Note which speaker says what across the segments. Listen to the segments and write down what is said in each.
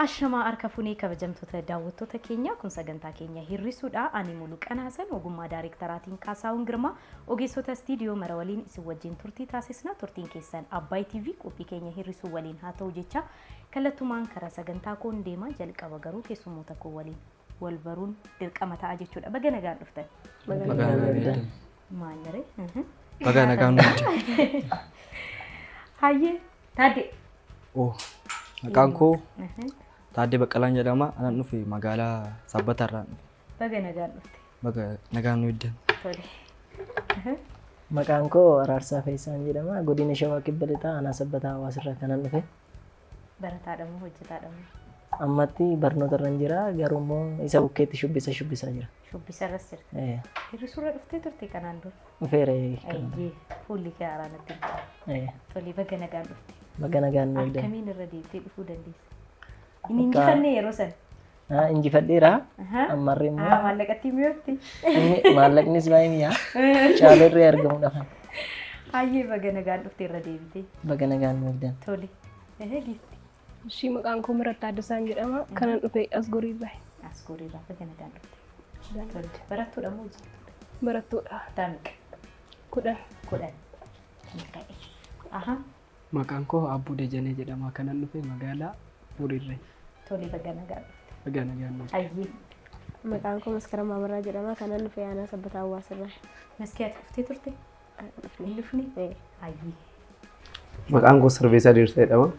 Speaker 1: Ashamaa harka funee kabajamtoota daawwattoota keenya kun sagantaa keenya hir'isuudha. Ani Muluqan Hasan ogummaa daayirektaraatiin Kaasaawun Girmaa ogeessota istiidiyoo mara waliin isin wajjin turtii taasisna. Turtiin keessan Abbaay TV qophii keenya hir'isuu waliin haa ta'u jecha kallattumaan karaa sagantaa koon deema jalqaba garuu keessummoota koo waliin wal baruun dirqama ta'a jechuudha. Baga nagaan dhuftan.
Speaker 2: Baga nagaan dhuftan.
Speaker 1: Maaliree?
Speaker 2: Baga nagaan dhuftan.
Speaker 1: Hayyee Taaddee.
Speaker 2: Oh, maqaan koo Taaddee Baqqalaan jedhama. Anan dhufe magaalaa Sabbatarraan dhufe.
Speaker 1: Baga nagaan dhufte.
Speaker 2: Baga nagaan nu iddan.
Speaker 1: Tole.
Speaker 3: Maqaan koo Araarsaa Fayyisaan jedhama. Godina Shawaa Kibba Lixaa aanaa Sabbataa Hawaasirraa kanan dhufe.
Speaker 1: Barataadha moo hojjetaadha moo?
Speaker 3: Ammatti barnoota irra jira garuu immoo isa bukkeetti shubbisa shubbisaa jira.
Speaker 1: Shubbisa irras jirta.
Speaker 3: Eh,
Speaker 1: Hir'isuurra dhuftee turte kanaan dura.
Speaker 3: Dhufeera.
Speaker 1: Ayyee fuulli kee haaraa natti hin tolu.
Speaker 3: Eh,
Speaker 1: Tole baga nagaan dhufte.
Speaker 3: Baga nagaan nu eegdan.
Speaker 1: Akkamiin irra deebitee dhufuu dandeessa? Hin injifannee yeroo sana.
Speaker 3: Ah, Injifadheera.
Speaker 1: Ahaa.
Speaker 3: Ammarri immoo
Speaker 1: Ah, maallaqatti mi'oofti.
Speaker 3: inni maallaqnis baay'ee mi'aa. Caaluu irree argamuudhaaf.
Speaker 1: Hayyee baga nagaan dhufte irra deebitee.
Speaker 3: Baga nagaan nu eegdan.
Speaker 1: Tole. Ehee giifti.
Speaker 4: Ishii maqaan koo Mirat Taaddasaan jedhama. Kanan dhufe Asgoriirraa.
Speaker 1: Asgoriirraa baga nagaan dhufte. Tole. Barattuudha moo hojjettuudha?
Speaker 4: Barattuudha.
Speaker 1: Kutaa meeqa?
Speaker 4: 10.
Speaker 1: 10. Milkaa'e. Aha.
Speaker 5: Maqaan koo Abbuu Dajanee jedhama. Kanan dhufe magaalaa Furiirra.
Speaker 1: Tole baga nagaan dhufte.
Speaker 5: Baga nagaan dhufte.
Speaker 1: Hayyee.
Speaker 6: Maqaan koo Maskaram Abarraa jedhama. Kanan dhufe aanaa Sabbataa Hawaasirraa.
Speaker 1: Maskii ati dhuftee turte? Hin dhufne? Hayyee.
Speaker 7: Maqaan koo Sarbeessaa Diriirsaa jedhama.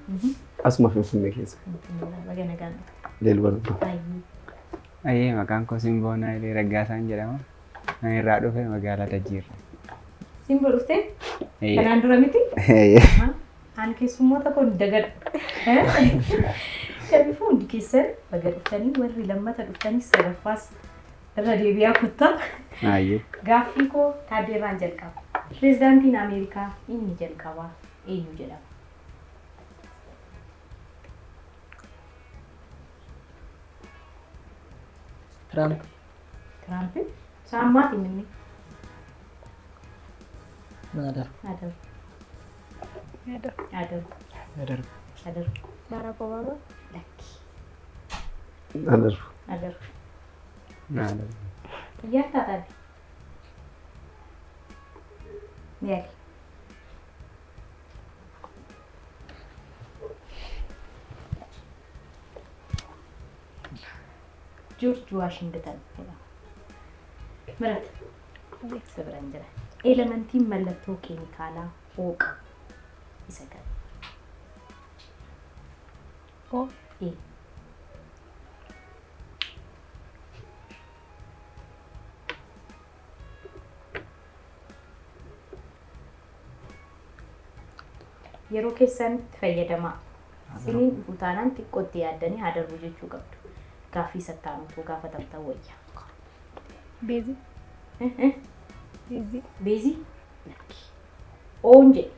Speaker 7: Asuma Finfinnee keessa.
Speaker 1: Finfinneerraa baga nagaan dhufte.
Speaker 7: Leelwan.
Speaker 1: Hayyee.
Speaker 8: Ayyee maqaan koo Simboo Naayilee Raggaasaan jedhama. Kan irraa dhufe magaalaa Tajjiirra.
Speaker 1: Simboo dhuftee?
Speaker 8: Eeyyee.
Speaker 1: Kanaan dura miti?
Speaker 8: Eeyyee.
Speaker 1: Ani keessummoota koo hin dagadhu. Kanaafuu hundi keessan baga dhuftanii warri lammata dhuftanii sadaffaas irra deebi'aa kottaa.
Speaker 8: Ayyee.
Speaker 1: Gaaffii koo Taaddeerraan jalqaba. Pireezidaantiin Ameerikaa inni jalqabaa eenyu jedhama?
Speaker 3: Tiraamp.
Speaker 1: Tiraamp isaa ammaati inni.
Speaker 3: Naadar.
Speaker 1: Adaru. Adaru.
Speaker 5: Nadarbu.
Speaker 1: Adaru.
Speaker 6: Barack Obama.
Speaker 1: Lakki.
Speaker 7: Adaru.
Speaker 1: Adaru.
Speaker 8: Nadarbu.
Speaker 1: Xiyyaartaa taate. Yaali. Joorji Waashingtan jedhama. Mirat. Si biran jira. Elementiin mallattoo keemikaalaa O qabu isa kami?
Speaker 4: O.
Speaker 1: E. Yeroo keessanitti fayyadamaa. Isiniin dhufu taanaan xiqqootti yaaddanii haa darbu jechuu qabdu. Gaaffii sattaanu utuu gaafatamtan wayya.
Speaker 4: Beezii. Beezii.
Speaker 1: Beezii? Lakki. Oon jedhe.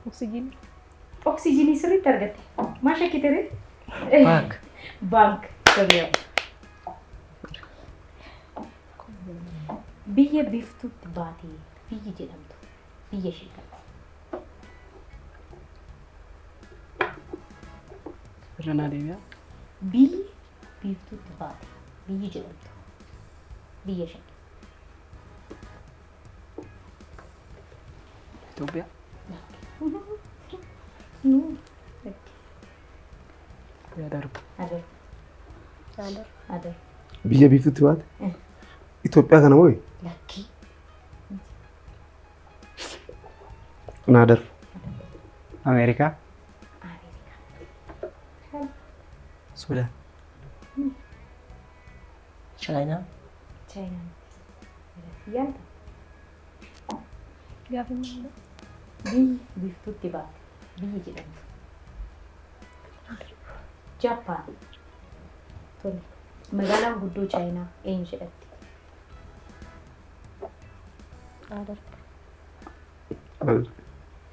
Speaker 4: Oksijiinii.
Speaker 1: Oksijiinii sirriitti argatte. Maal shakkite ree?
Speaker 3: Baank.
Speaker 1: Baank. Tolee. Biyya biiftuutti baatee biyyi jedhamtu biyya ishee qabdi.
Speaker 5: Irra naa deebi'aa.
Speaker 1: Biyyi biiftuutti baate biyyi jedhamtu biyya ishee qabdi.
Speaker 5: Itoophiyaa. Yaa darbu.
Speaker 1: Adaru. Adaru.
Speaker 7: Biyya biiftuutti baate? Itoophiyaa kana moo?
Speaker 1: Lakkii.
Speaker 7: Naa darbu.
Speaker 8: Ameerikaa.
Speaker 1: Ameerikaa.
Speaker 2: Suudaan.
Speaker 3: Chaayinaa.
Speaker 1: Chaayinaa. Yaada.
Speaker 4: Gaaffii maalidha?
Speaker 1: Biyyi biiftuutti baate biyyi jedhamtu. Jaappaan. Tole. Magaalaan guddoo Chaayinaa eenyu jedhamti?
Speaker 6: Adaru.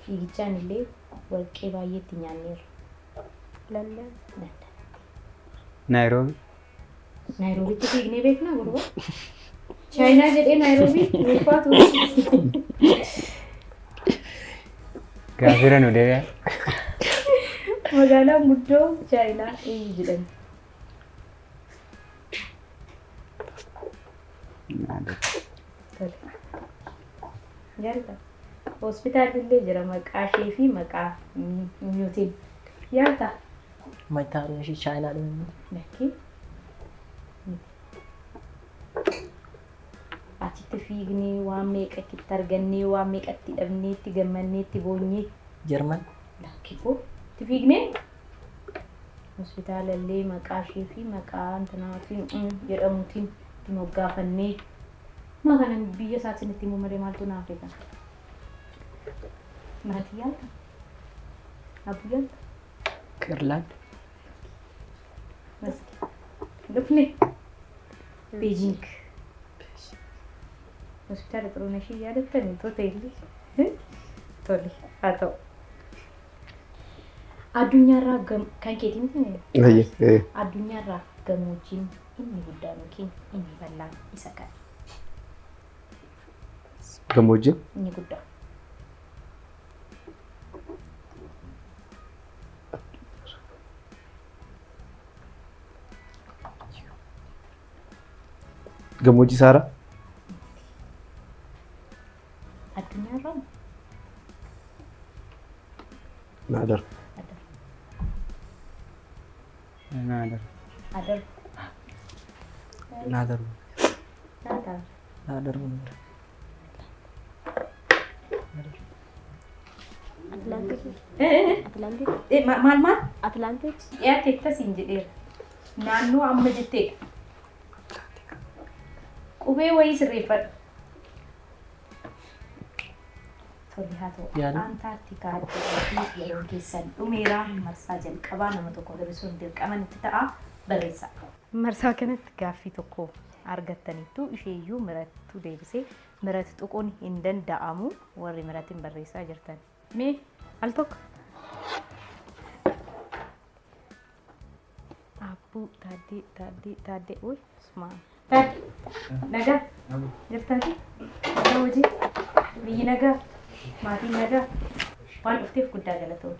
Speaker 1: Fiigichaan illee warqee baay'eetti nyaanneerra.
Speaker 6: London.
Speaker 1: London.
Speaker 8: Naayiroobi.
Speaker 1: Naayiroobitti fiignee beeknaa gurbaa? Chaayinaa jedhee Naayiroobii ulfaatu.
Speaker 8: Gaaffiirra nu deebi'aa.
Speaker 1: Magaalaan guddoo Chaayinaa eenyu jedhamti?
Speaker 8: Naa darbu.
Speaker 1: Tole. Yaalta. Hospitaalli illee jira maqaa ishee fi maqaa minyootiin. Yaalta.
Speaker 3: Mataa ishee Chaayinaa dhumee.
Speaker 1: Lakkii. Achitti fiignee waan meeqa itti argannee waan meeqa itti dhabnee itti gammannee itti boonyee.
Speaker 3: Jarman.
Speaker 1: Lakkii koo itti fiignee hospitaala illee maqaa ishee fi maqaa intinaa fi jedhamuutiin itti moggaafannee. Maa kana biyya isaatiin itti himuu malee maaltu naaf eega? Maatii yaalta? Abbuu yaalta?
Speaker 5: Irlaand.
Speaker 1: Maski. Dhufne. Beijing. Hospitaala Xuruunashii yaadattanii tole. Tole haa ta'u. Addunyaarraa kan keetii miti?
Speaker 7: Hayyee.
Speaker 1: Addunyaarraa gammoojjiin inni guddaan yookiin inni bal'aan isa kami?
Speaker 7: Gammoojjiin
Speaker 1: Inni guddaa.
Speaker 7: Gammoojjii Saaraa.
Speaker 1: Addunyaarraa
Speaker 7: Naa darbu.
Speaker 8: Naa darbu.
Speaker 1: Adarbu.
Speaker 2: Naa darbu.
Speaker 1: Naa darbu.
Speaker 3: Naa darbu.
Speaker 6: Atlantik. Atlantik.
Speaker 1: Maal maal?
Speaker 6: Atlantik.
Speaker 1: Dhiyaate akkasiin jedheera. Naannoo amma jetteedha. Qubee wayii sirreeffadhu. Tole haa ta'u.
Speaker 3: Yaada.
Speaker 1: Antaartikaa fi yeroo keessan dhumeera marsaa jalqabaa nama tokko hir'isuun dirqama nutti ta'a barreessaa. Marsaa kanatti gaaffii tokko argattaniittu isheeyyuu mirattu deebisee miratti tuquun hin danda'amu warri miratti hin barreessaa jirtan. Mee al tokko. Abbuu Taaddee Taaddee Taaddee uy suma Taaddee nagaa jirtaati nagaa hojii biyyi nagaa maatiin nagaa waan dhufteef guddaa galatoomne.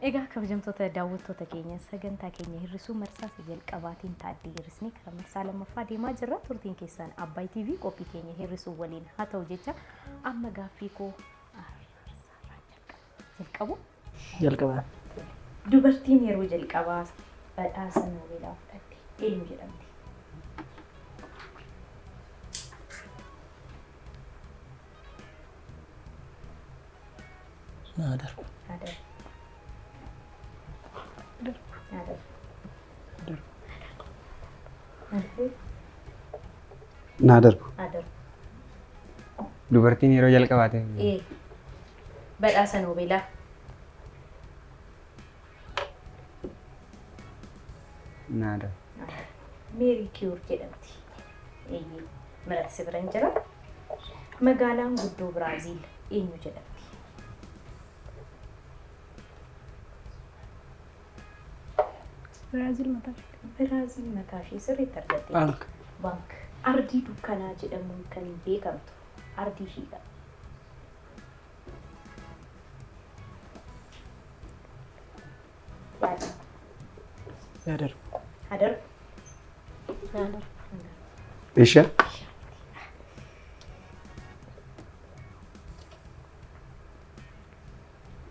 Speaker 1: Egaa kabajamtoota daawwattoota keenya sagantaa keenya hir'isuu marsaa isa jalqabaatiin Taaddee hir'isnee karaa marsaa lammaffaa deemaa jirra. Turtiin keessan Abbaay TV qophii keenya hir'isuu waliin haa ta'u jecha amma gaaffii koo ararsaarraan jalqabu.
Speaker 3: Jalqabaa.
Speaker 1: Dubartiin yeroo jalqabaa badhaasa Noobeelaa fudhatte eenyu jedhamti?
Speaker 3: Naa darbu.
Speaker 1: Naa darbu. Naa darbu.
Speaker 7: Naa darbu.
Speaker 1: Naa darbu.
Speaker 8: Dubartiin yeroo jalqabaate.
Speaker 1: Badhaasa Noobeelaa.
Speaker 8: Naa darbu.
Speaker 1: Meerii Kiyuur jedhamti. Eeyyee miratti si biran jira. Magaalaan guddoo Biraaziil eenyu jedhamti?
Speaker 4: Biraaziil mataa ishee.
Speaker 1: Biraaziil mataa ishee sirriitti argatte.
Speaker 5: Baank.
Speaker 1: Baank. Ardii dukkanaa jedhamuun kan beekamtu ardii ishiidha. Yaada.
Speaker 5: Naa darbu.
Speaker 1: Haa darbu.
Speaker 6: Naa darbu.
Speaker 7: Eeshiyaa.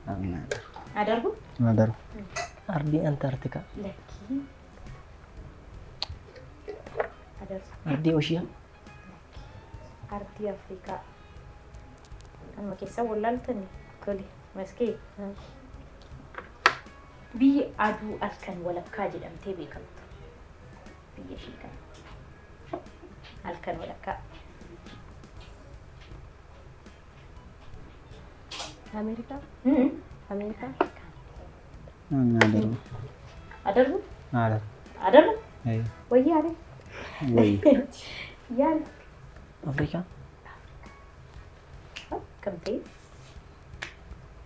Speaker 8: Naa darbu.
Speaker 1: Haa darbu.
Speaker 8: Naa darbu.
Speaker 3: Ardii Antaartikaa.
Speaker 1: Lakkii. Haa darbu.
Speaker 3: Ardii Ooshiyaa.
Speaker 1: Ardii Afrikaa. Amma keessa wallaaltani. Tole. Maskee. Biyyi aduu halkan walakkaa jedhamtee beekamtu. Biyya ishee kana. Halkan walakkaa.
Speaker 6: Ameerikaa. Ameerikaa.
Speaker 8: Naa darbu.
Speaker 1: Haa darbu.
Speaker 8: Naa darbu.
Speaker 1: Haa darbu. Wayyaare.
Speaker 8: Wayyi.
Speaker 1: Yaala.
Speaker 3: Afrikaa.
Speaker 1: Kam ta'e?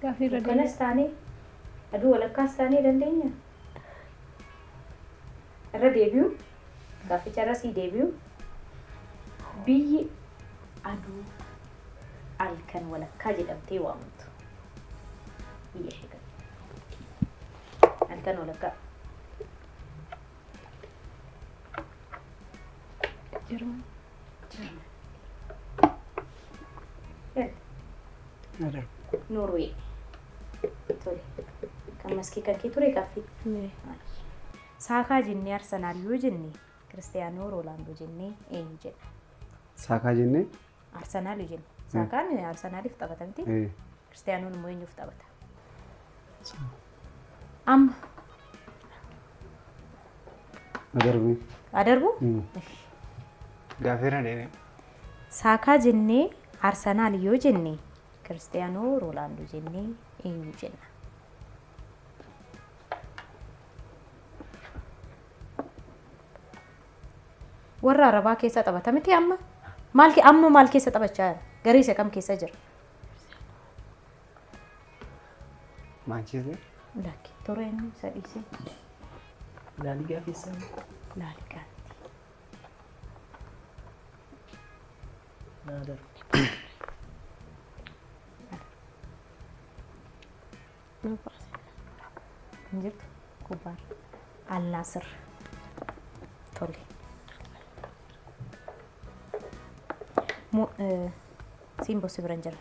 Speaker 4: Gaaffii irra deebi'a.
Speaker 1: Dukkanas taanee aduu walakkaas taanee dandeenya. Irra deebi'u. Gaafficha irra sii deebi'u. Biyyi aduu Halkan walakkaa jedhamtee waamamtu? Biyya ishee kana. Halkan walakkaa.
Speaker 4: Jarman.
Speaker 1: Noorwee. Tole. Kan maskii kan kee ture gaaffii. Saakaa jennee Arsenaal yoo jenne Kiristiyaanoo Roonaaldoo jennee eenyu jenna?
Speaker 7: Saakaa jennee.
Speaker 1: Arsenaal yoo jenne. Saakaan Arsenaaliif taphata miti? Kiristiyaanoon immoo eenyuuf taphata? Amma
Speaker 7: Adarbii.
Speaker 1: Adarbu?
Speaker 8: Gaaffiirra deebi'e.
Speaker 1: Saakaa jennee Arsenaal yoo jenne Kiristiyaanoo Roonaaldoo jennee eenyu jenna? Warra Arabaa keessa taphata miti amma? Maal amma maal keessa taphachaa jira? Garee isa kam keessa jira?
Speaker 8: Maanchister.
Speaker 1: Lakki ture inni isa dhiisee.
Speaker 3: Laaligaa keessa.
Speaker 1: Laaligaa.
Speaker 3: Naa darbu.
Speaker 1: Hin jirtu kubbaan. Al-Naasir. Tole. Simboo si biran jira.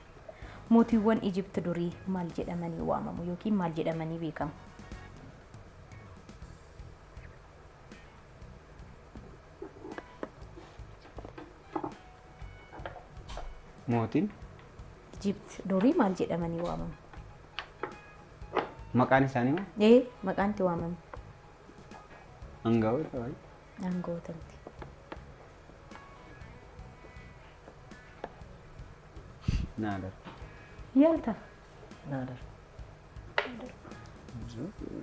Speaker 1: Mootiiwwan Ijipt durii maal jedhamanii waamamu yookiin maal jedhamanii beekamu?
Speaker 8: Mootiin
Speaker 1: Ijipt durii maal jedhamanii waamamu?
Speaker 8: Maqaan isaanii moo?
Speaker 1: Ee, maqaan itti waamamu.
Speaker 8: Aangawoota wayi.
Speaker 1: Aangawoota miti.
Speaker 8: Naa darba.
Speaker 1: Yaalta.
Speaker 3: Naa darba.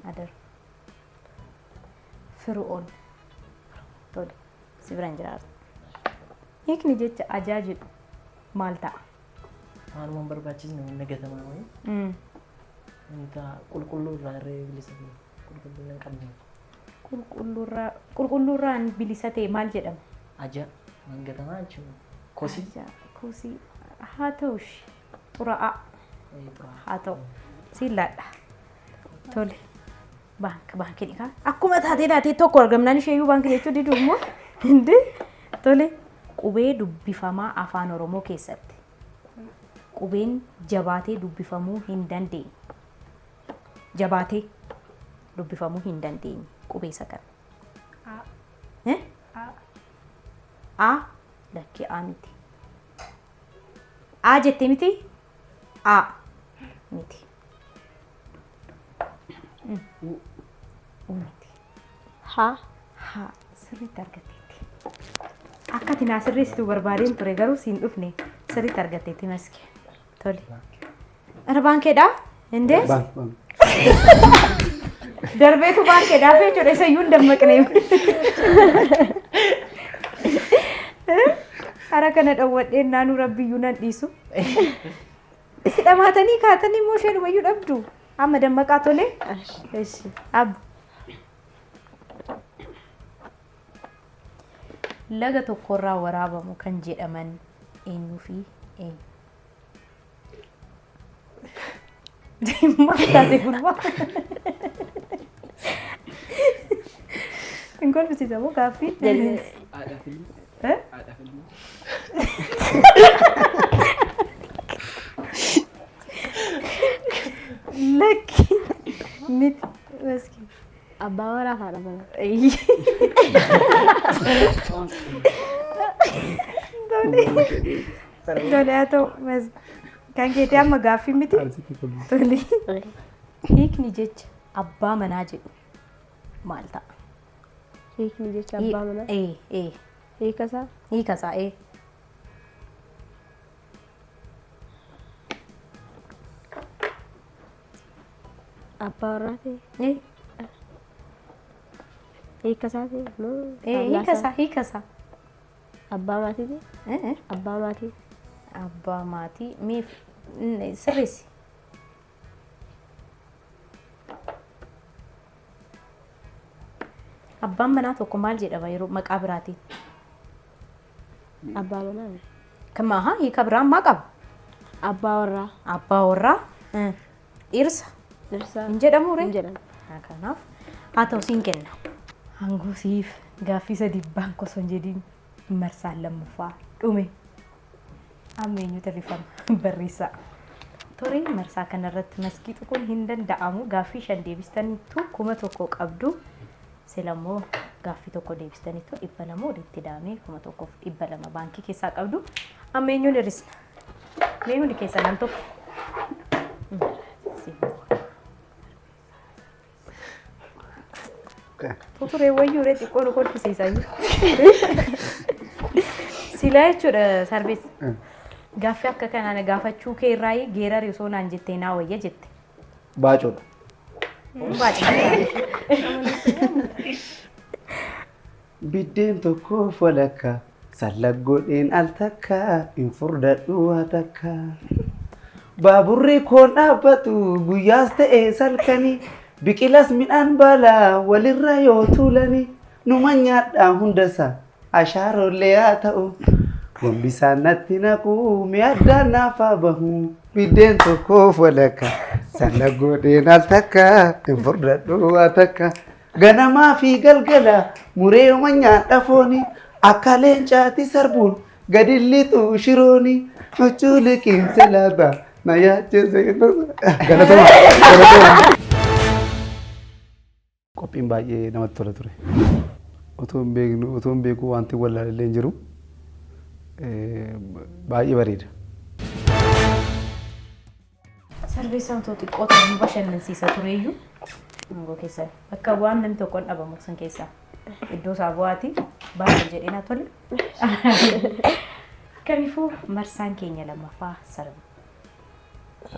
Speaker 1: Adarba. Fir'oon. Tole. Si biraan jiraatu. Hiikni jecha ajaa jedhu maal ta'a?
Speaker 3: Waanuma hin barbaachisne wanna gatamaa wayii. Wanta qulqulluu irraa irree bilisa ta'e qulqullina hin qabne.
Speaker 1: Qulqulluurraa qulqulluurraan bilisa ta'e maal jedhama?
Speaker 3: Aja waan gatamaa jechuudha. Kosii.
Speaker 1: Ajaa, kosii haa ta'u ishee xuraa'aa
Speaker 3: Xuraa'aa.
Speaker 1: Haa ta'u siin laadha. Tole. Baanka baankii dhiqaa. Akkuma taatee taatee tokko argamnaan ishee iyyuu baankii jechuu diduu immoo. Hindi. Tole. Qubee dubbifamaa afaan Oromoo keessatti qubeen jabaatee dubbifamuu hin dandeenye. Jabaatee dubbifamuu hin dandeenye qubee isa kana.
Speaker 4: A.
Speaker 1: Eh?
Speaker 4: A.
Speaker 1: A lakkii A miti. A jettee miti? A miti.
Speaker 5: U.
Speaker 1: U miti.
Speaker 6: Ha.
Speaker 1: Ha sirriitti argatteetti. Akka ati naa sirreessitu barbaadeen ture garuu siin dhufne sirriitti argatteetti maski. Tole. Ara baankeedhaa? Indee?
Speaker 7: Baank baank.
Speaker 1: Darbeetu baankeedhaa fi jechuudha isa iyyuu hin dammaqne. Hara kana dhowwadheen naanuu rabbiyyuu nan dhiisu. Itti dhamaatanii kaatanii immoo ishee dhumayyuu dhabdu. Amma dammaqaa tole. Eshi. Abba. Laga tokkorraa waraabamu kan jedhaman eenyuu fi eenyu? Maal taate gurbaa? Hin kolfisiisa moo gaaffii?
Speaker 5: Haadha fi ilma.
Speaker 1: Eh?
Speaker 5: Haadha fi ilma.
Speaker 1: Lakki miti maski.
Speaker 6: Abbaa manaa fi haadha manaa.
Speaker 1: Tole haa ta'u mas kan keetii amma gaaffii miti. Tole. Hiikni jecha abbaa manaa jedhu maal ta'a?
Speaker 6: Hiikni jecha abbaa manaa.
Speaker 1: Ee ee
Speaker 6: Hiika isaa.
Speaker 1: Hiika isaa ee.
Speaker 6: Abbaa warraati.
Speaker 1: Ee
Speaker 6: Hiika isaati moo?
Speaker 1: Ee hiika isaa hiika isaa.
Speaker 6: Abbaa maatiiti.
Speaker 1: Ee ee.
Speaker 6: Abbaa maatii.
Speaker 1: Abbaa maatii mee sirreessi. Abbaan manaa tokko maal jedhama yeroo maqaa biraatiin?
Speaker 6: Abbaa manaa.
Speaker 1: Kan maahaa hiika biraa ammaa qaba.
Speaker 6: Abbaa warraa.
Speaker 1: Abbaa warraa. Dhirsa.
Speaker 6: Dhirsa.
Speaker 1: Hin jedhamu ree?
Speaker 6: Hin jedhamu.
Speaker 1: Kanaaf haa ta'u siin kenna. Aangoo siif gaaffii sadi baank osoo hin jedhin marsaan lammaffaa dhume. Amma eenyutu hirrifama barreessaa. Tore marsaa kanarratti maskii tuquun hin danda'amu. Gaaffii 5 deebistaniittu 1000 qabdu. Sila immoo gaaffii 1 deebistaniittu 200 walitti daamee 1200 baankii keessaa qabdu. Amma eenyuun hir'isna? Mee hundi keessaa nam tokko. Tuturee wayyuu ree xiqqoo nu kolfisiisa iyyuu. Silaa jechuudha sarbees. Gaaffii akka kanaa na gaafachuu kee irraa geerari osoo naan jettee naa wayya jette.
Speaker 7: Baacoodha.
Speaker 1: Baaca.
Speaker 7: Biddeen tokkoof walakka sallag godheen al takka hin furdadhu waa takka. Baaburri koon dhaabbatu guyyaas ta'e salkanii biqilas midhaan baala walirra yoo tuulanii numa nyaadhaa hundasa ashaarollee haa ta'u gombisaan natti naqu mi'a addaan naaf haa bahu biddeen tokkoof walakka sallag godheen al takka hin furdadhu waa takka. Ganamaa fi galgala muree yooma nyaadha fooni akka leencaati sarbuun gadi lixu shirooni huccuu liqiimse laata na yaachise. Galatoma. Galatoma. Qophiin baay'ee namatti tola ture. Otoo hin beeknu otoo hin beekuu wanti wallaalee hin jiru. Baay'ee bareeda.
Speaker 1: Sarbeessaan otoo xiqqoo ta'e nu bashannansiisa tureyyuu. Aangoo keessan bakka bu'aan namni tokko hin dhabamu san keessaa. Iddoo isaa bu'aati. Baay'ee jedhee na tole. Kamiifuu marsaan keenya lammaffaa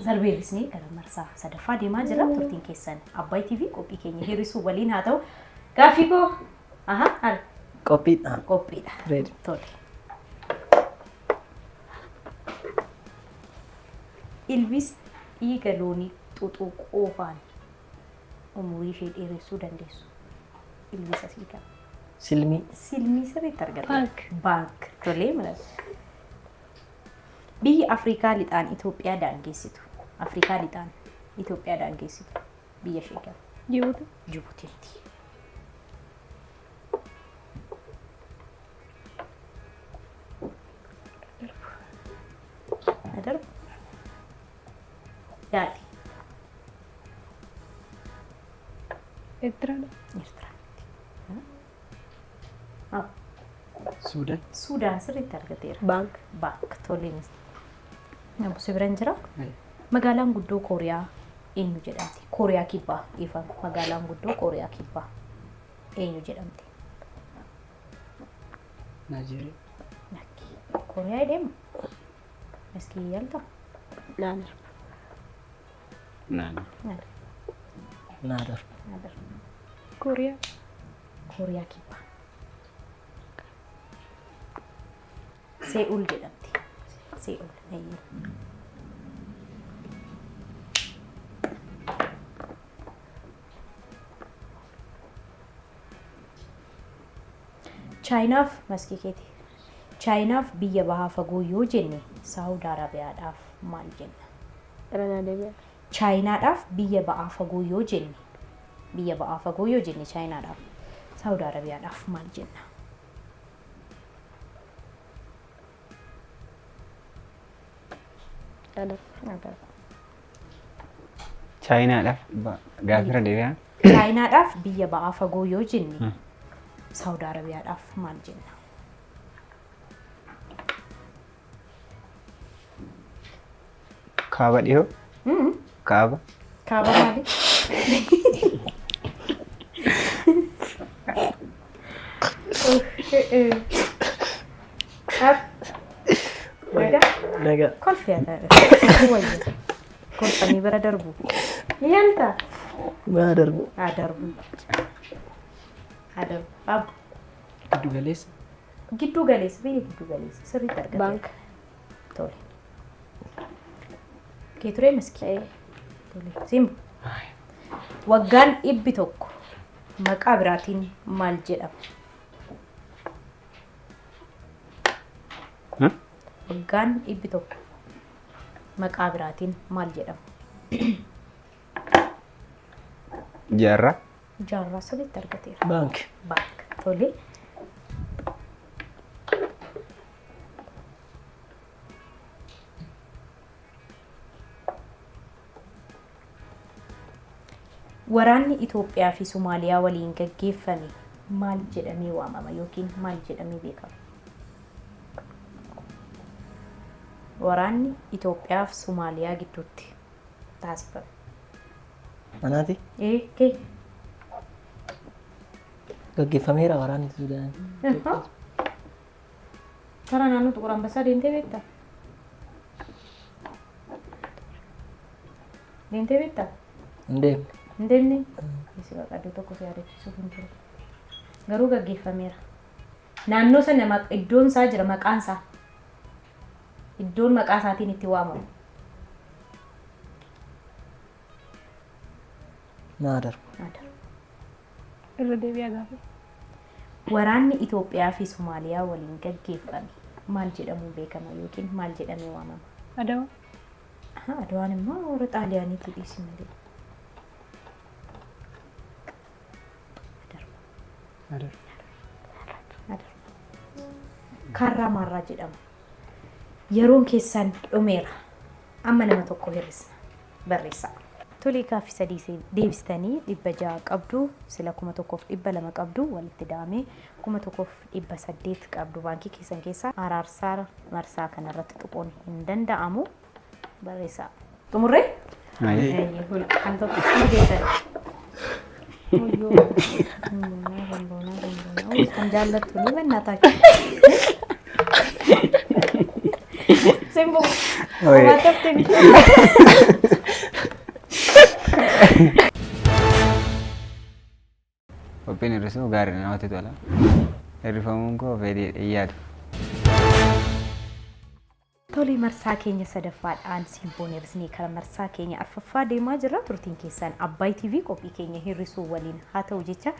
Speaker 1: sarbeellisnee gara marsaa sadaffaa deemaa jira. Turtiin keessan Abbaay TV qophii keenya hir'isuu waliin haa ta'u. Gaaffii koo aha al
Speaker 3: Qophiidha.
Speaker 1: qophiidha.
Speaker 3: Ready.
Speaker 1: Tole. Ilbiis dhiiga loonii xuxuu qofaan umurii ishee dheeressuu dandeessu. Ilbiisa sii qaba.
Speaker 3: Silmii.
Speaker 1: Silmii sirriitti argate.
Speaker 4: Baank.
Speaker 1: Baank. Tolee mala. Biyyi Afrikaa lixaan Itoophiyaa daangeessitu. Afrikaa lixaan Itoophiyaa daangeessitu. Biyya ishee qaba.
Speaker 4: Jibuuti.
Speaker 1: Jibuutiitti. Adarbu. Yaali.
Speaker 4: Eertiraadha.
Speaker 1: Eertiraatti.
Speaker 5: Suudaan.
Speaker 1: Suudaan sirriitti argateera.
Speaker 6: Baank.
Speaker 1: Baank tolee. Namoota biran jira. Magaalaan guddoo Kooriyaa eenyu jedhamti? Kooriyaa Kibbaa dhiifama. Magaalaan guddoo Kooriyaa Kibbaa eenyu jedhamti?
Speaker 5: Naajeeriyaa.
Speaker 1: Lakki. Kooriyaa deemu? Maskii yaalta?
Speaker 6: Naan.
Speaker 8: Naan.
Speaker 3: Naa darbu.
Speaker 4: Kooriyaa.
Speaker 1: Kooriyaa Kibbaa. See'ul jedhamti. See'ul. Eeyyee. Chaayinaaf maskii keeti. Chaayinaaf biyya bahaa fagoo yoo jenne Saawud Arabiyaadhaaf maal jenna?
Speaker 6: Irra naa deebi'a.
Speaker 1: Chaayinaadhaaf biyya ba'aa fagoo yoo jenne biyya ba'aa fagoo yoo jenne Chaayinaadhaaf Saawud Arabiyaadhaaf maal jenna?
Speaker 6: Naa darbu.
Speaker 8: Chaayinaadhaaf gaafira deebi'aa.
Speaker 1: Chaayinaadhaaf biyya ba'aa fagoo yoo jenne Saawud Arabiyaadhaaf maal jenna?
Speaker 8: Kaaba dhiyoo. Kaaba.
Speaker 1: Kaaba maali? Nagaa?
Speaker 3: Nagaa.
Speaker 1: Kolfi haa ta'u. Wayya. Kolfanii bira darbu. Ni yaaltaa?
Speaker 3: Naa darbu.
Speaker 1: Haa darbu. Haa darbu. Abbo.
Speaker 5: Giddu galeessa.
Speaker 1: Giddu galeessa biyya giddu galeessa sirriitti argate.
Speaker 6: Baank.
Speaker 1: Tole. Kee turee maskii? Tole. Simbo. Waggaan 100 maqaa biraatiin maal jedhama? Waggaan 100. Maqaa biraatiin maal jedhama?
Speaker 8: Jaarraa.
Speaker 1: Jaarraa sirriitti argateera.
Speaker 3: Baanki.
Speaker 1: Baank. Tole. Waraanni Itoophiyaa fi Somaaliyaa waliin gaggeeffame maal jedhamee waamama yookiin maal jedhamee beekama? Waraanni Itoophiyaa fi Somaaliyaa gidduutti taasifame.
Speaker 3: Anaati
Speaker 1: Ee, kee.
Speaker 3: Gaggeeffameera waraanni Sudaan.
Speaker 1: Karaa naannoo Xuqur Ambassaa deemtee beektaa? Deemtee beektaa?
Speaker 3: Hin deemne.
Speaker 1: Hin deemne? Si baqa iddoo tokko si yaadachiisuuf hin jiru. Garuu gaggeeffameera. Naannoo sana iddoon isaa jira maqaan isaa. Iddoon maqaa isaatiin itti waamamu.
Speaker 3: Naa darbu.
Speaker 1: Naa darbu.
Speaker 4: Irra deebi'aa gaafa.
Speaker 1: Waraanni Itoophiyaa fi Somaaliyaa waliin gaggeeffame maal jedhamuun beekama yookiin maal jedhamee waamama?
Speaker 4: Adawaa.
Speaker 1: Ahaa, Adawaan immoo warra Xaaliyaaniitii dhiisi malee. Adarba. Adarba. Kaarraa maarraa jedhama. Yeroon keessan dhumeera. Amma nama tokko hir'isna. Barreessaa. Tolee, gaaffii sadii deebistanii 600 qabdu, sila 1200 qabdu, walitti daamee 1800 qabdu baankii keessan keessaa. Araarsaa marsaa kanarratti tuquun hin danda'amu. Barreessaa. Xumurree? Kan tokko keessan. Kan jaallattu ni bannataaki. Simbo. Homaa taftee miti.
Speaker 8: Qophiin hir'isuu gaariidha, namatti tola. Hir'ifamuun koo fedhii hin yaadu.
Speaker 1: Tole, marsaa keenya sadaffaadhaan simboon hir'isnee karaa marsaa keenya arfaffaa deemaa jirra. Turtiin keessan Abbaay TV qophii keenya hir'isuu waliin haa ta'u jecha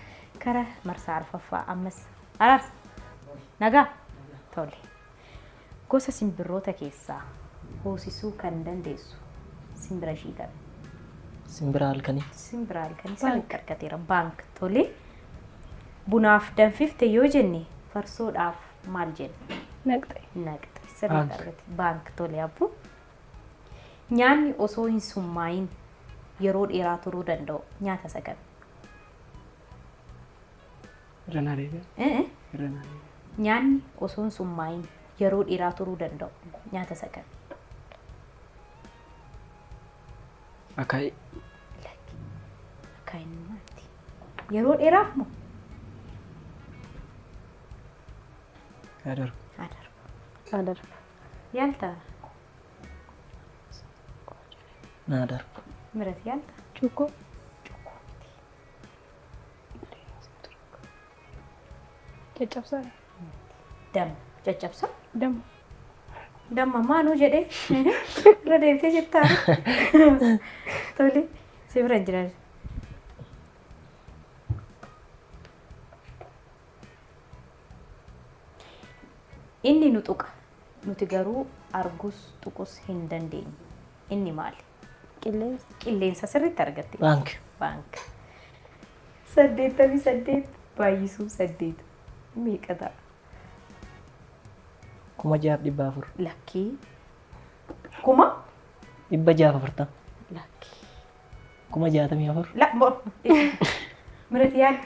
Speaker 1: karaa marsaa arfaffaa ammas araarsa. Nagaa? Tole. Gosa simbirroota keessaa hoosisuu kan dandeessu simbira ishii kami?
Speaker 3: Simbira halkanii.
Speaker 1: Simbira halkanii sirriitti argateera. Baank. Tole. Bunaaf danfifte yoo jenne farsoodhaaf maal jenna?
Speaker 4: Naqxe.
Speaker 1: Naqxe. Sirriitti argate. Baank. Tole abbu. Nyaanni osoo hin summaayin yeroo dheeraa turuu danda'u nyaata isa kami?
Speaker 5: Irra naa deebi'a. Irra naa deebi'a.
Speaker 1: Nyaanni osoo hin summaayin yeroo dheeraa turuu danda'u nyaata isa kami?
Speaker 5: Akaayii.
Speaker 1: Lakki. Akaayiin maalti? Yeroo dheeraaf moo?
Speaker 5: Haa darbu.
Speaker 1: Haa darbu.
Speaker 6: Haa darbu.
Speaker 1: Yaaltaa?
Speaker 3: Naa darbu.
Speaker 1: Mirat yaaltaa?
Speaker 4: Cuukkoo.
Speaker 1: Cuukkoo miti.
Speaker 4: Caccabsaadha.
Speaker 1: Damma. Caccabsaa?
Speaker 4: Damma.
Speaker 1: Damma maanuu jedhee irra deebitee jettaa? Tole, si bira hin jiran. Inni nu tuqa, nuti garuu argus tuqus hin dandeenyu. Inni maali?
Speaker 6: Qilleensa.
Speaker 1: Qilleensa sirriitti argatte.
Speaker 3: Baank.
Speaker 1: Baank. 88 baay'isuu 8 meeqa ta'a?
Speaker 3: 6400.
Speaker 1: Lakkii. Kuma?
Speaker 3: 640.
Speaker 1: Lakkii.
Speaker 3: 64,000.
Speaker 1: La, bo. Mirat yaad.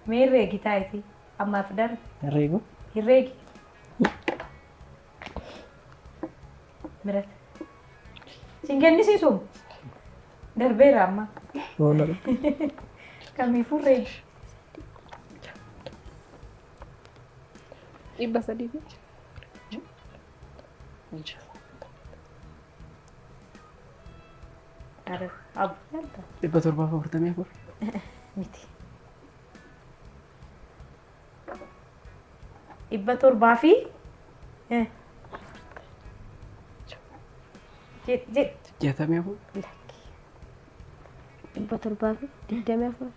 Speaker 1: Mee herreegi taa'iti. Ammaaf darbe.
Speaker 3: Herreegu.
Speaker 1: Herreegi. Mirat. Siin kennisiisu. Darbeera amma.
Speaker 3: Boona.
Speaker 1: Kamiifuu herreegi.
Speaker 4: 300 fi
Speaker 1: Abu yaalta.
Speaker 5: 744.
Speaker 1: Miti. 700 fi jedh jedh.
Speaker 5: 64.
Speaker 1: Lakkii.
Speaker 6: 724.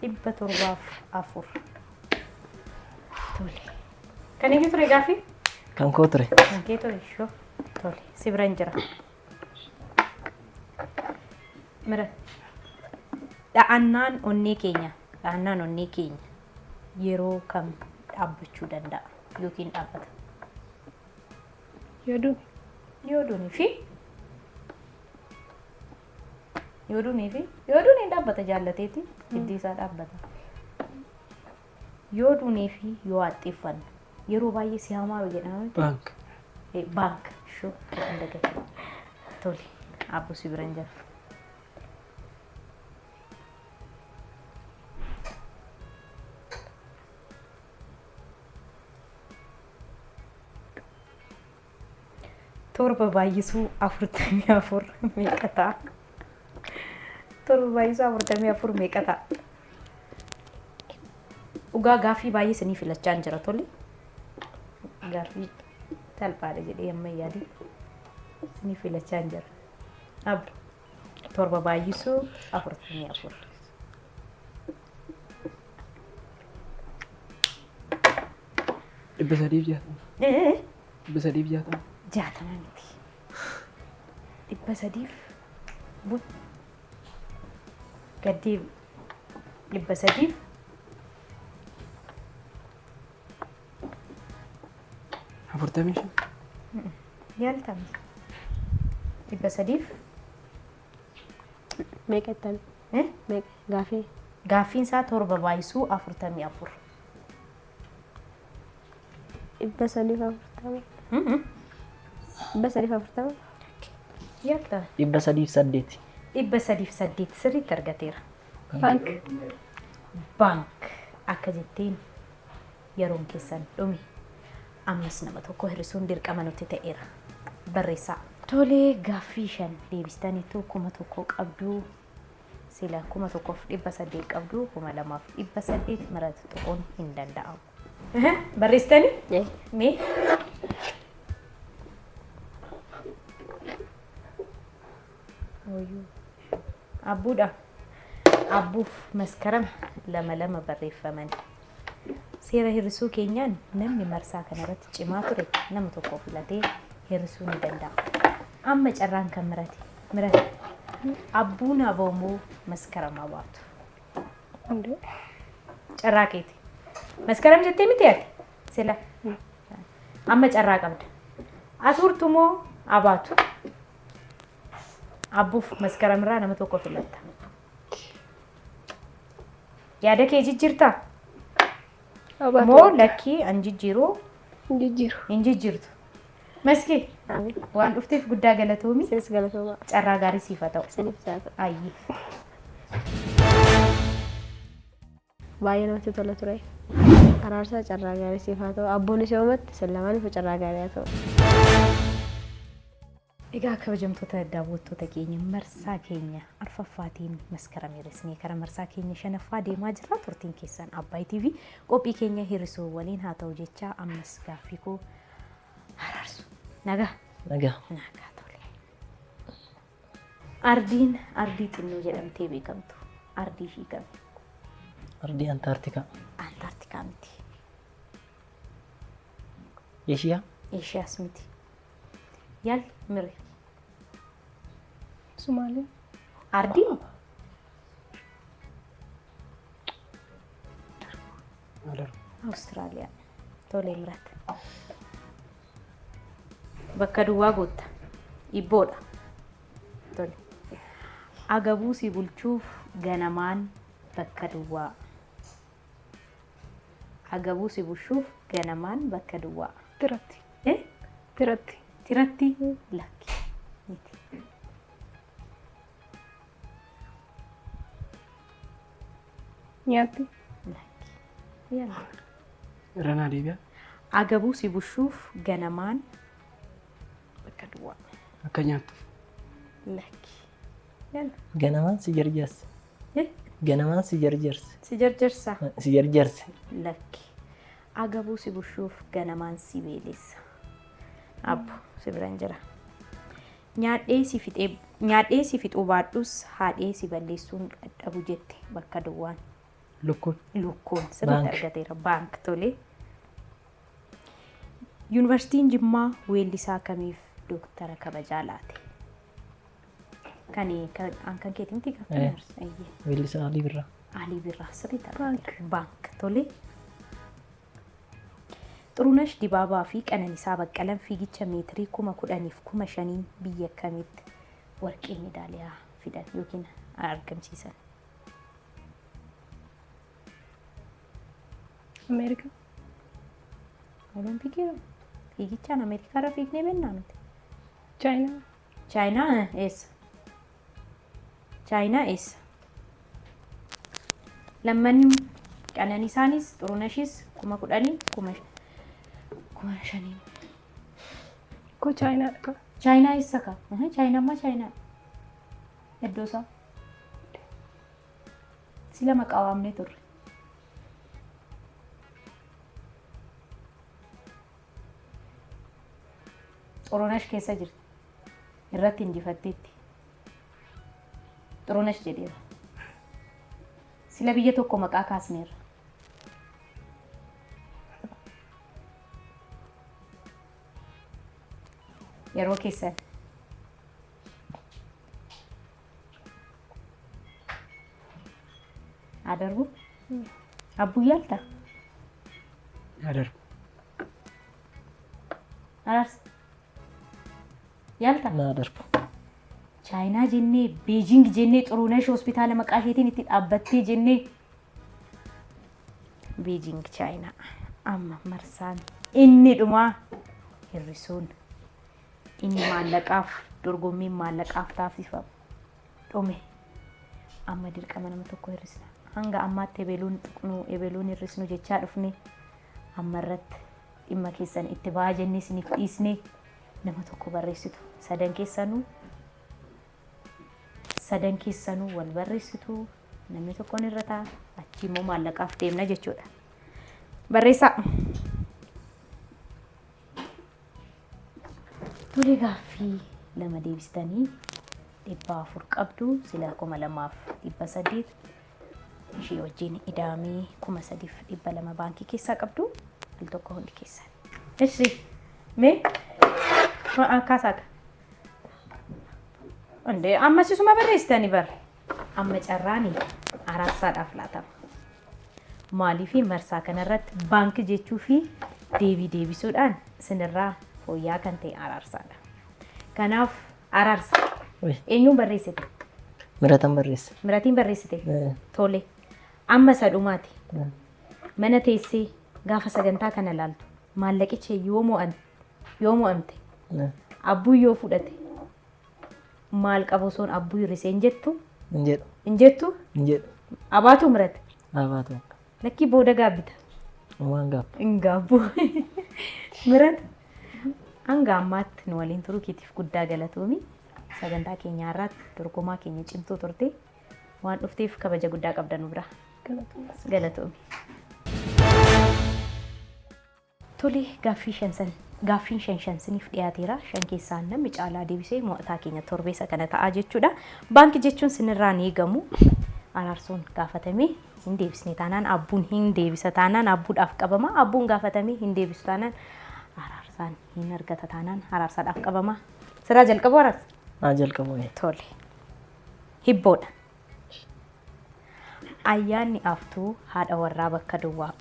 Speaker 1: 704. Tole. Kan eenyu ture gaaffii?
Speaker 3: Kan koo ture.
Speaker 1: Kan kee ture shoo. Tole, si biran jira. Mira. Dha'annaan onnee keenya, dha'annaan onnee keenya yeroo kam dhaabbachuu danda'a yookiin dhaabbata?
Speaker 4: Yoo duune.
Speaker 1: Yoo duune fi yoo duunee fi yoo duune hin dhaabbata jaallateeti hiddi isaa dhaabbata. Yoo duunee fi yoo haxxiiffannu yeroo baay'ee si hamaaru jedhama miti?
Speaker 5: Baank.
Speaker 1: Baank shuu jedhan dagate. Tole abbu si biran jira. Torba baay'isuu 44 meeqa ta'a? Torba baay'isuu 44 meeqa ta'a? Dhugaa gaaffii baay'ee isinii filachaa hin jira tole. Gaaffii salphaadha jedhee amma hin yaadin. Isinii filachaa hin jira. Abdu torba baay'isuu 44.
Speaker 5: 360.
Speaker 1: Ee
Speaker 5: 360.
Speaker 1: 60 miti. Dhibba sadiif but gaddii dhibba sadiif
Speaker 5: 45.
Speaker 1: Yaaltame. 300f.
Speaker 6: Meeqa jettan?
Speaker 1: Eh?
Speaker 6: Meeqa? Gaafii.
Speaker 1: Gaaffiin isaa torba baay'isuu 44.
Speaker 6: 340. 340.
Speaker 1: Yaaltame.
Speaker 3: 308.
Speaker 1: 308 sirriitti argateera.
Speaker 4: Baank.
Speaker 1: Baank akka jetteen yeroon keessan dhume. Ammas nama tokko hir'isuun dirqama nutti ta'eera. Barreessaa. Tole gaaffii 5 deebistaniittu 1000 qabdu. Sila 1800 qabdu 2800 miratu tuquun hin danda'amu. Barreessitanii? Mee? Wayyuu. Abbuudha. Abbuuf Maskaram lama lama barreeffaman. Seera hir'isuu keenyaan namni marsaa kanarratti cimaa ture nama tokko filatee hir'isuu ni danda'a. Amma carraan kan Mirati. Mirati. Abbuun haa moo Maskaram haa baatu?
Speaker 4: Hundee.
Speaker 1: Carraa keeti. Maskaram jettee miti ati? Sila. Amma carraa qabda. Asuurtu moo abaatu? Abbuuf Maskaram irraa nama tokko filatta. Yaada kee jijjiirtaa?
Speaker 4: Abaatu.
Speaker 1: Moo lakkii an jijjiiruu
Speaker 4: Hin jijjiiru.
Speaker 1: hin jijjiirtu. Maskii waan dhufteef guddaa galatoomi.
Speaker 6: Isinis galatoomaa.
Speaker 1: Carraa gaarii siif haa ta'u.
Speaker 6: Isiniif haa ta'u.
Speaker 1: Ayyee.
Speaker 6: Baay'ee namatti tola ture. Araarsaa carraa gaarii siif haa ta'u. Abbuunis yoomatti isin lamaaniif carraa gaarii haa ta'u.
Speaker 1: Egaa kabajamtoota daawwattoota keenya marsaa keenya arfaffaatiin Maskaram hir'isnee kara marsaa keenya shanaffaa deemaa jirra. Turtiin keessan Abbaay TV qophii keenya hir'isuu waliin haa ta'u jecha ammas gaaffii koo araarsu. Nagaa.
Speaker 3: Nagaa.
Speaker 1: Nagaa tole. Ardiin ardii xinnoo jedhamtee beekamtu ardii ishii kami?
Speaker 3: Ardii Antaartikaa.
Speaker 1: Antaartikaa miti.
Speaker 3: Eeshiyaa.
Speaker 1: Eeshiyaas miti. Yaal mire.
Speaker 4: Sumaalee.
Speaker 1: Ardii Awustiraaliyaa. Tole Mirat. Bakka duwwaa gootta. Dhibboodha. Tole. Agabuu si bulchuuf ganamaan bakka duwwaa. Agabuu si bushuuf ganamaan bakka duwwaa.
Speaker 4: Tiratti.
Speaker 1: Eh?
Speaker 4: Tiratti.
Speaker 1: Tiratti? Lakki. Miti.
Speaker 4: Nyaatti.
Speaker 1: Lakki. Yalla.
Speaker 5: Irra naa deebi'a.
Speaker 1: Agabuu si bushuuf ganamaan bakka duwwaa.
Speaker 5: Akka nyaattuuf.
Speaker 1: Lakki. Yalla.
Speaker 3: Ganamaan si jarjarse.
Speaker 1: Eh?
Speaker 3: Ganamaan si jarjarse.
Speaker 1: Si jarjarsa.
Speaker 3: Si jarjarse.
Speaker 1: Lakki. Agabuu si bushuuf ganamaan si beelessa. Abbo si biran jira. Nyaadhee si fixee nyaadhee si fixuu baadhus haadhee si balleessuun dadhabu jette bakka duwwaan.
Speaker 5: Lukkuun.
Speaker 1: Lukkuun sirriitti
Speaker 3: Baank.
Speaker 1: argateera. Baank tolee. Yuunivarsiitiin Jimmaa weellisaa kamiif Dooktara kabajaa laate? Kan kan keetii miti
Speaker 3: Eh.
Speaker 1: gaaffii?
Speaker 3: Weellisaa Alii Birraa.
Speaker 1: Alii Birraa sirriitti argateera. Baank tole. Xurunesh Dibaabaa fi Qananiisaa Baqqalan fiigicha meetirii 10,000f 5,000n biyya kamitti warqee meedaaliyaa fidan yookiin argamsiisan?
Speaker 4: Ameerikaa.
Speaker 1: Olompikii fiigichaan Ameerikaarra fiignee beeknaa nuti?
Speaker 4: Chaayinaa.
Speaker 1: Chaayinaa eessa? Chaayinaa eessa? Lammanni Qananiisaanis Xuruneshis 10,000n 5,000n.
Speaker 4: Koo Chaayinaadha kaa.
Speaker 1: Chaayinaa eessa kaa? Chaayinaa ammaa Chaayinaa. Iddoo isaa. Sila maqaa waamnee turre. Xurunesh keessa jirti. Irratti injifatteetti. Xurunesh jedheera. Sila biyya tokko maqaa kaasneerra. Yeroo keessan. Adarbu. Abbuu yaalta?
Speaker 5: Adarbu.
Speaker 1: Araarsa. Yaalta?
Speaker 3: Naa darbu.
Speaker 1: Chaayinaa jennee, Beejing jennee, Xurunesh hospitaala maqaa isheetiin itti dhaabbattee jennee. Beejing Chaayinaa. Amma marsaan inni dhumaa hir'isuun inni maallaqaaf dorgommiin maallaqaaf taasifamu dhume. Amma dirqama nama tokko hir'isna. Hanga ammaatti ebeluun tuqnu, ebeluun hir'isnu jechaa dhufne amma irratti dhimma keessan itti ba'aa jennee isiniif dhiisne nama tokko barreessitu. Sadan keessanuu wal barreessitu, namni tokkoon irra ta'a, achi immoo maallaqaaf deemna jechuudha. Barreessaa. Tole, gaaffii lama deebistanii 400 qabdu, sila 2,800 ishee wajjin ida'amee 3,200 baankii keessaa qabdu al tokko hundi keessan. Ishi mee kaasaa Hundee ammas isuma barreessitanii bara. Amma carraani Araarsaadhaaf laatama. Maaliifi marsaa kanarratti baankii jechuu fi deebii deebisuudhaan isinirraa fooyya'aa kan ta'e Araarsaadha. Kanaaf Araarsa. Eenyuun barreessite?
Speaker 3: Miratan barreesse.
Speaker 1: Miratiin barreessite? Tole. Amma isa dhumaati. Mana teessee gaafa sagantaa kana laaltu maallaqicha yoo mo'amte, abbuu yoo fudhate, maal qabu osoon abbuu hir'isee hin jettu?
Speaker 3: Hin jedhu.
Speaker 1: Hin jettu?
Speaker 3: Hin jedhu.
Speaker 1: Abaatu Mirate.
Speaker 3: Abaatu.
Speaker 1: Lakkii, booda gaabbita.
Speaker 3: Waan gaabbu.
Speaker 1: Hin gaabbu. Mirate. Hanga ammaatti nu waliin turuu keetiif guddaa galatoomi. Sagantaa keenya har'aatti dorgomaa keenya cimtuu turte. Waan dhufteef kabaja guddaa qabda nu bira. Galatoomi. Tole, gaaffii shan san gaaffiin shan shan siniif dhiyaateera. Shan keessaa namni caalaa deebisee mo'ataa keenya torbeessa kana ta'aa jechuudha. Baankii jechuun sinirraa ni eegamu. Araarsoon gaafatamee hin deebisne taanaan abbuun hin deebisa taanaan abbuudhaaf qabama. Abbuun gaafatamee hin deebisu taanaan Araarsaan hin argata taanaan Araarsaadhaaf qabama. Siraa jalqabu, Araarsa?
Speaker 3: Haa jalqabu.
Speaker 1: Tole. Hibboodha. Ayyaanni aftuu haadha warraa bakka duwwaa.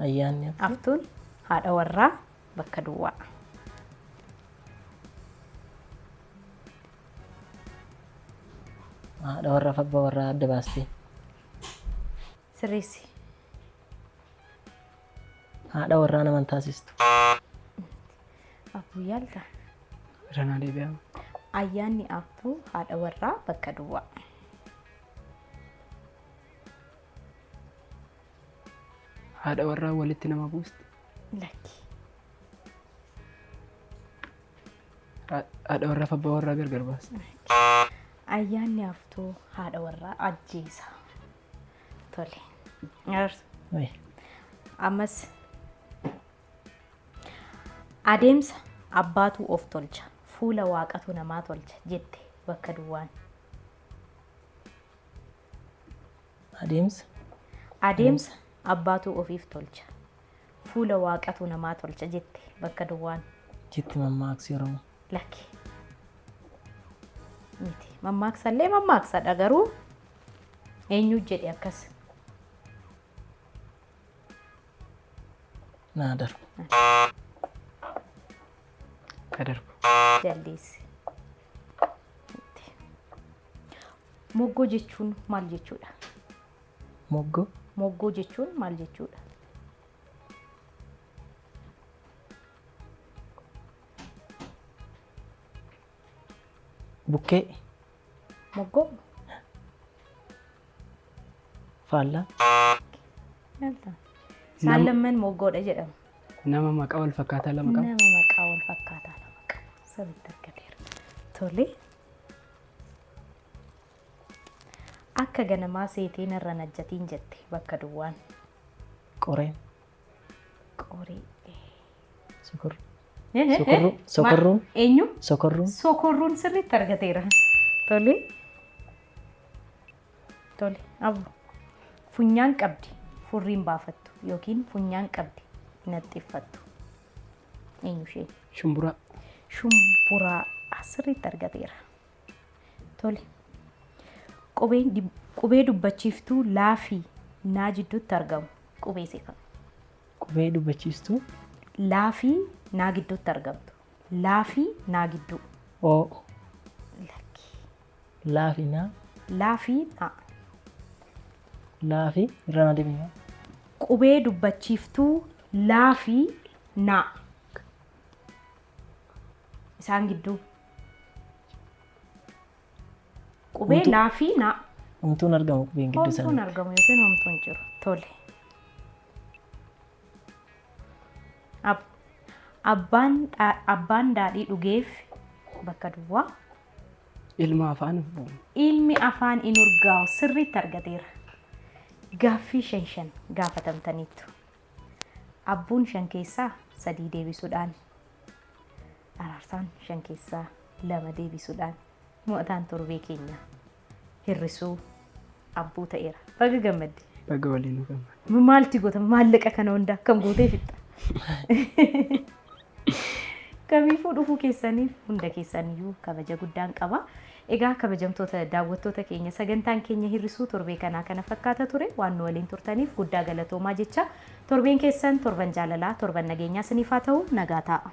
Speaker 3: Ayyaanni
Speaker 1: Aftuun haadha warraa bakka duwwaa.
Speaker 3: Haadha warraa fi abbaa warraa adda baastee.
Speaker 1: Sirreessi.
Speaker 3: Haadha warraa naman taasistu.
Speaker 1: Abbuu yaalta.
Speaker 5: Irra deebi'aa.
Speaker 1: Ayyaanni aftuu haadha warraa bakka duwwaa.
Speaker 5: Haadha warraa walitti nama buusti.
Speaker 1: Lakki.
Speaker 5: Haadha warraa fi abbaa warraa gargar baasti.
Speaker 1: Ayyaanni aftuu haadha warraa ajjeesa. Tole. Araarsa.
Speaker 3: Wayi.
Speaker 1: Ammas adeemsa abbaatu of tolcha, fuula waaqatu namaa tolcha jette bakka duwwaan.
Speaker 3: Adeemsa.
Speaker 1: Adeemsa abbaatu ofiif tolcha, fuula waaqatu namaa tolcha jette bakka duwwaan.
Speaker 3: Jetti mammaaksi Oromoo.
Speaker 1: Lakki. Miti. Mammaaksallee mammaaksadha garuu eenyu jedhe akkas?
Speaker 3: Naa darbu.
Speaker 5: Ka darbu.
Speaker 1: Jaldeessi. Miti. Moggoo jechuun maal jechuudha?
Speaker 3: Moggoo.
Speaker 1: Moggoo jechuun maal jechuudha?
Speaker 3: Bukkee.
Speaker 1: Moggoo?
Speaker 3: Faallaa.
Speaker 1: Isaan lamman moggoodha jedhama.
Speaker 5: Nama maqaa wal fakkaataa lama qabu.
Speaker 1: Nama maqaa wal fakkaataa lama qabu. Sirriitti argateera. Tole. Akka ganamaa seetee narra najjatiin jette bakka duwwaan.
Speaker 3: Qoreen.
Speaker 1: Qoree.
Speaker 3: Sokorruu. Sokorruu. Sokorruun.
Speaker 1: Eenyu?
Speaker 3: Sokorruun.
Speaker 1: Sokorruun sirriitti argateera. Tole. Tole. Abu. Funyaan qabdi furriin baafattu yookiin funyaan qabdi hin haxxiiffattu. Eenyu isheen?
Speaker 5: Shumburaa.
Speaker 1: Shumburaa sirriitti argateera. Tole. Qubee dubbachiiftuu laa fi naa jidduutti argamu qubee isa kam?
Speaker 3: Qubee dubbachiistuu.
Speaker 1: Laa fi naa gidduutti argamtu. Laa fi naa gidduu.
Speaker 3: Oo.
Speaker 1: Lakki.
Speaker 3: Laa fi naa.
Speaker 1: Laa fi naa.
Speaker 3: Laa fi irra naa deebiin.
Speaker 1: Qubee dubbachiiftuu laa fi naa. Isaan gidduu. Qubee laa fi naa.
Speaker 3: Homtuun argamu qubeen gidduu
Speaker 1: Homtuun
Speaker 3: isaanii.
Speaker 1: argamu yookiin homtuun jiru. Tole. Abbaan daadhii dhugeef bakka duwwaa.
Speaker 5: Ilma afaan.
Speaker 1: Ilmi afaan in urgaa'u sirriitti argateera. Gaaffii shan shan gaafatamtaniittu. Abbuun 5 keessaa 3 deebisuudhaan Araarsaan 5 keessaa 2 deebisuudhaan mo'ataan torbee keenya hir'isuu Abbuu ta'eera. Baga gammadde.
Speaker 5: Baga waliin nu gammadde.
Speaker 1: Maalti goota maallaqa kana hunda akkam gootee fixxa? Kamiifuu dhufuu keessaniif hunda keessaniyyuu kabaja guddaan qaba. Egaa kabajamtoota daawwattoota keenya sagantaan keenya hir'isuu torbee kanaa kana fakkaata ture waan nu waliin turtaniif guddaa galatoomaa jecha torbeen keessan torban jaalalaa torban nageenyaa isiniif haa ta'u nagaa ta'a.